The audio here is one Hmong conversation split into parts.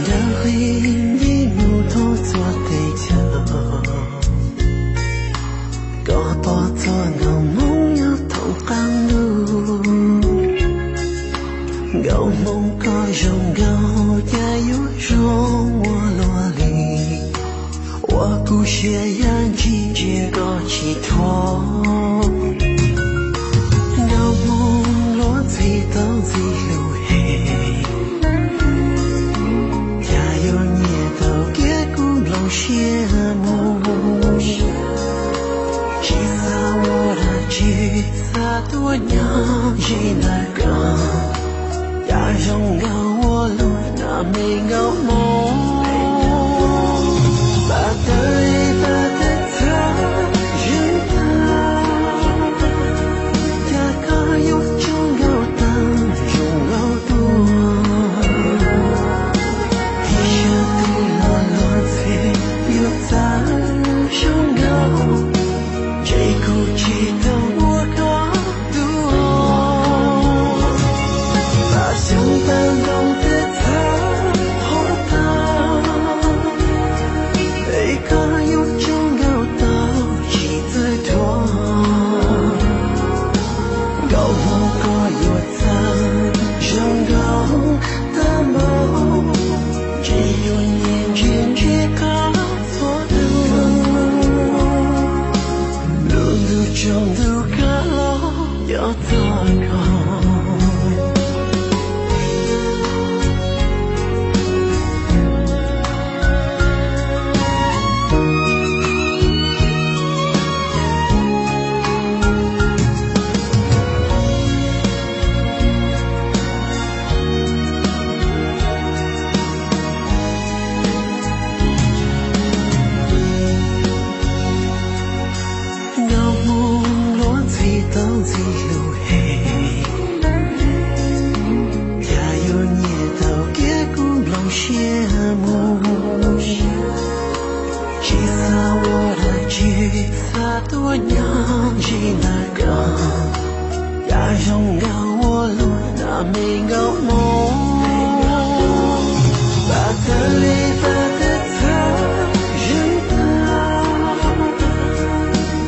Ntawm qhib nce mus thoob txhua teb chaws, koj pom txhua nkauj hmoob nyob thoob qab ntuj. Nkauj hmoob koj zoo nkauj cas yuav zoo ua luaj li, ua kuv siab yam ntsis ntsia koj tsis thuam. Nkauj hmoob luag ntxhi tau ntxim hlub heev, cas yuav nyiam tau kiag kuv nplooj siab mus. Tsis xav ua dab tsi, xav tuaj nyob ze ntawm koj, cas zoo nkauj ua luaj na me nkauj hmoob. Pab tawg li pab tawg txhawv zeeg tag, cas koj yuav zoo nkauj tag zoo nkauj tuaj. Tib sab twg los luag ntxhi yuav txawj zoo nkauj, ntshe kuv tsis tau ua koj tus. Pab xyoob pab ntoo twb txhawv hov tag, es koj yuav zoo nkauj tau tsis txawj thuam. Nkauj hmoob koj yuav txawj zoo nkauj tag npaum, ntshe yuav nyiam ntsia ntsia koj txhua hnub. Lub ntuj tsaus ntuj kav los cov txog koj. Nkauj hmoob luag ntxhi tau ntxim hlub heev, cas yuav nyiam tau kiag kuv nplooj siab mus. Tsis xav ua dab tsi, xav tuaj nyob ze ntawm koj, cas zoo nkauj ua luaj na me nkauj hmoob. Pab tawg li pab tawg txhawv zeeg tag,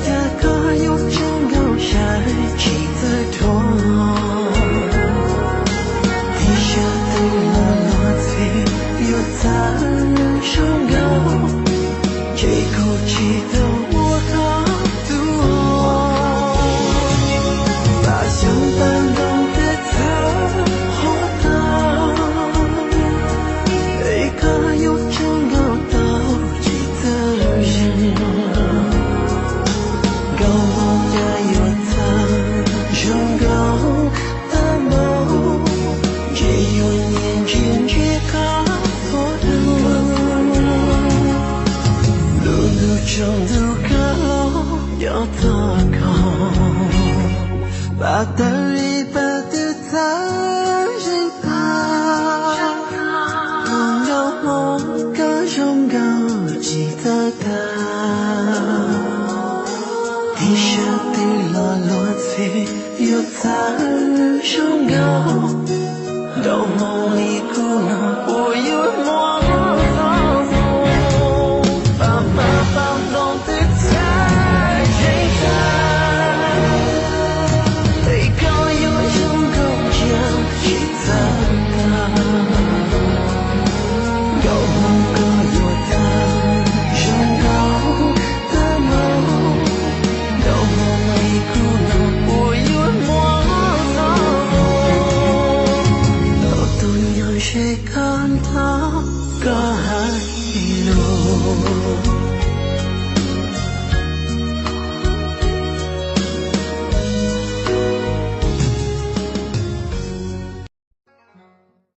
cas koj yuav zoo nkauj saib tsis txawj thuam. Tib sab twg los luag ntxhi yuav txawj zoo nkauj, ntshe kuv tsis tau ua koj tus. Pab xyoob pab ntoo twb txhawv hov tag, es koj yuav zoo nkauj tau tsis txawj zeeg. Nkauj hmoob cas yuav txawj zoo nkauj tag npaum, ntshe yuav nyiam ntsia ntsia koj txhua hnub. Lub ntuj tsaus ntuj kav los cov txog koj, pab tawg li pab tawg txhawv zeeg tag, nkauj hmoob koj zoo nkauj tsis txawj tag. Tib sab twg los luag ntxhi yuav txawj zoo nkauj, nkauj hmoob li kuv no puas yuav muaj txoj hmoo. Pab hmab pab ntoo twb txhawv zeeg tag, es koj yuav zoo nkauj ntsia tsis txawj tag. Nkauj hmoob koj yuav txawj zoo nkauj tag npaum, nkauj hmoob li kuv no puas yuav muaj txoj hmoo. Tau tuaj nyob ze koj nrog koj hais lus.